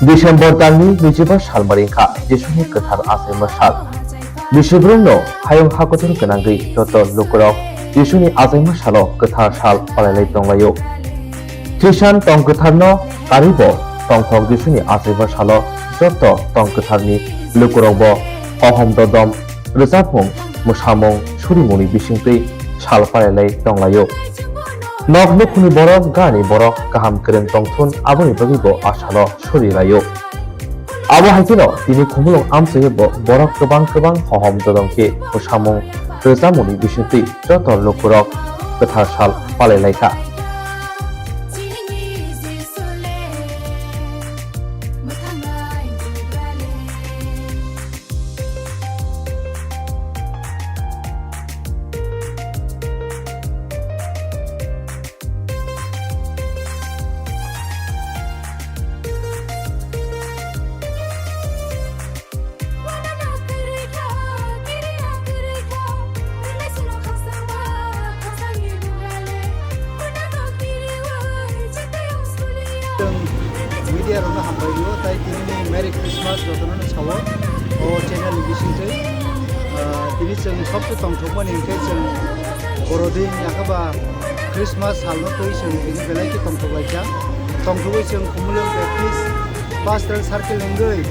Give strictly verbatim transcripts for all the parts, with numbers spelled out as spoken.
December talni naijiba salmari wngkha Jisuni kwthar achaima sal. Bisibrumno hayung hakotor gwnangwi joto lukurok Jisuni achaima salo kwthar sal palailai tonglaio. Khristian tong kwtharno karibo tongthok Jisuni achaima salo joto tong kwtharni lukurokbo hohom dodom, rwchapmung, mwsamung, surimungni bisingtwi sal palailai tonglaio. Nok nukhungni borok, gani borok kaham kwrwng tongthun, aboni bagwibo a salo surilaio. Abo hai kheno tini Khumulwng amchaibo borok kwbang kwbang hohom dodom khe mwsamung rwchapmungni bisingtwi joto lukurok kwthar sal palailaikha. Chwng media rokno hambai rio, tai tinini Merry Christmas jotono no sao o channel ni bisingtwi. Ah, tini chwng sobse tongthokmani hinkhe chwng borodin yakaba Christmas salno twi chwng tini belai khe tongthok laikha. Tongthogwi chwng Khumulwng Baptist Pastoral Circle wngwi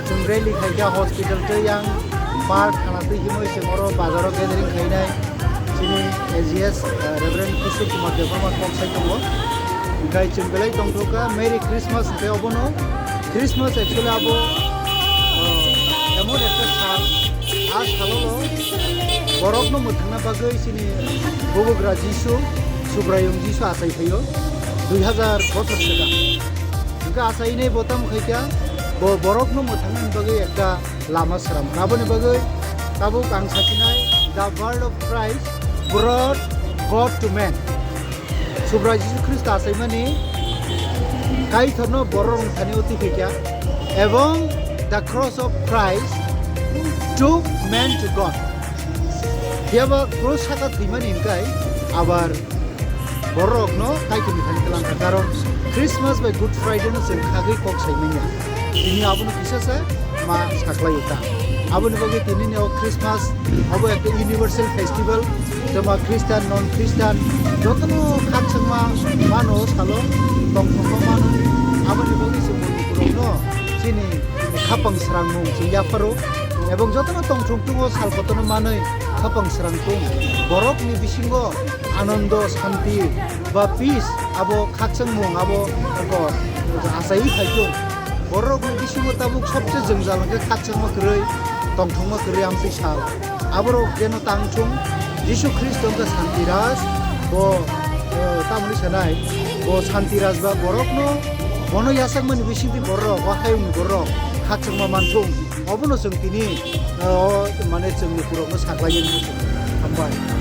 chwng rally khaikha, hospital tei yang park thana twi himwi chwng oro bazaro gathering khainai chini A G S, uh, Reverend Kishore Kumar Debbarma kok sai tongo. Hwnkhe chwng belai tongthokha Merry Christmas hwnkhe obono. Christmas actually abo, uh, emon ekta sal, a salo borokno mwthangna bagwi chini Bubagra Jisu, Subraiyung Jisu achai phaio, dui hazar bochor swkang. Hwnkhe achainai bo tamo khaikha, bo borokno mwthangnani bagwi ekta lama sram. Aboni bagwi tabuk ang sasinai, "The birth of Christ brought God to man." Subrai Jisu Khristo achaimani Kaitorno borok rwngthani o twi phaikha, ebong "The cross of Christ took man to God." Phiya ba cross saka thwimani hwnkhe abar bororokno Kaitorni thani twlang kha, karon Christmas bai Good Friday no chwng khagwi kok sai manya. Tini abono kisa sa ma saklai ta. Aboni bagwi tinini o Christmas abo ekta universal festival, jema Christian, non Christian jotono khakchangma mano salo tongthokma mano. Aboni bagwi chwng borokno chini khapang srangmung chwng yapharo ebong jotono tongthok tongo sal kotorno manwi khapang srang tung. Borokni bisingo anondo, santi ba peace abo khakchangmung abo eko achaiwi phaikhe borokni bisingo tabuk sobse jwngjal hwnkhe khakchangma kwrwi, tongthokma kwrwi amtwi sal. Aborok jeno tangthung, Jisu Khristo wngkha Santi Raj, bo, eh, tamoni sanai, bo Santi Raj ba borokno, bono yachakmani bisingtwi borok, o hayungni borok khakchangma manthung. Obono chwng tini, eh, o mane chwngni purokno saklaiwi wngwi tongo. Hambai.